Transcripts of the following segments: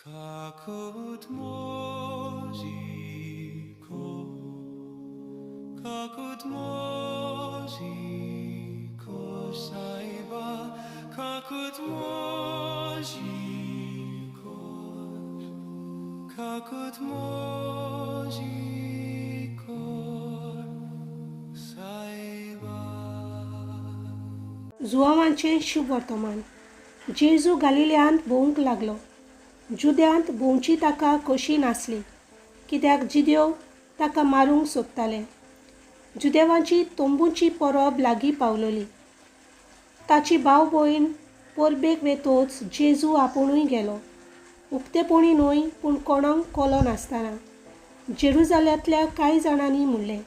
Kakut moziko, kakut moziko, saiba, kakut moziko, kakut moziko, saiba. जुआंवाचें शुभवर्तमान. जेजू गालिलियांत भोंवंक लागलो. जुद्यांत भोंवची ताका खोशी नासली, कित्याक जिदेव ताका मारूंक सोदताले. जुदेवांची तंबूची परब लागीं पावलोली. ताची भाव भयण परबेक वेतोच जेजू आपुणूय गेलो, उक्तेपणी न्हय पूण कोणाक कलो नासतना. जेरुजाल्यांतल्या कांय जाणांनी म्हणलें,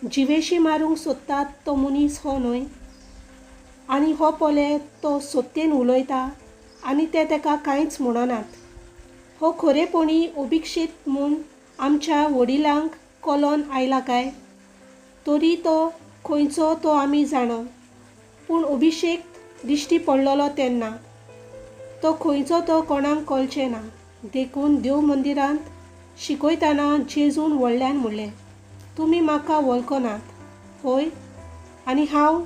जिवेशी मारूंक सोदतात तो मनीस हो न्हय? आनी हो पळे तो सत्तेन उलयता आनी ते ताका कांयच म्हणनात. हो खरेपणी अभिक्षीत म्हूण आमच्या वडिलांक कलोन आयला काय? तरी तो खंयचो तो आमी जाणो, पूण अभिषेक दिश्टी पडलेलो तेन्ना तो खंयचो तो कोणाक कळचें ना. देखून देव मंदिरांत शिकयतना जेजून व्हडल्यान म्हणलें, तुमी म्हाका वळखनात हय, आनी हांव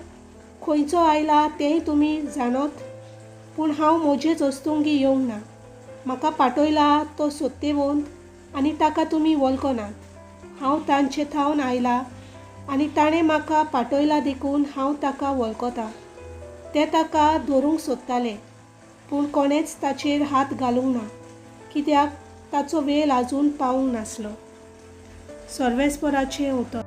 खंयचो आयला तेंय तुमी जाणत? पूण हांव म्हजेच वस्तुंगी येवंक ना. म्हाका पाठयला तो सत्तेवंत आनी ताका तुमी वळखनात. हांव तांचे थावन आयला आनी ताणें म्हाका पाठयला देखून हांव ताका वळखता. ते ताका धरूंक सोदताले, पूण कोणेंच ताचेर हात घालूंक ना, कित्याक ताचो वेळ आजून पावूंक नासलो. सर्वेस्पराचें उतर.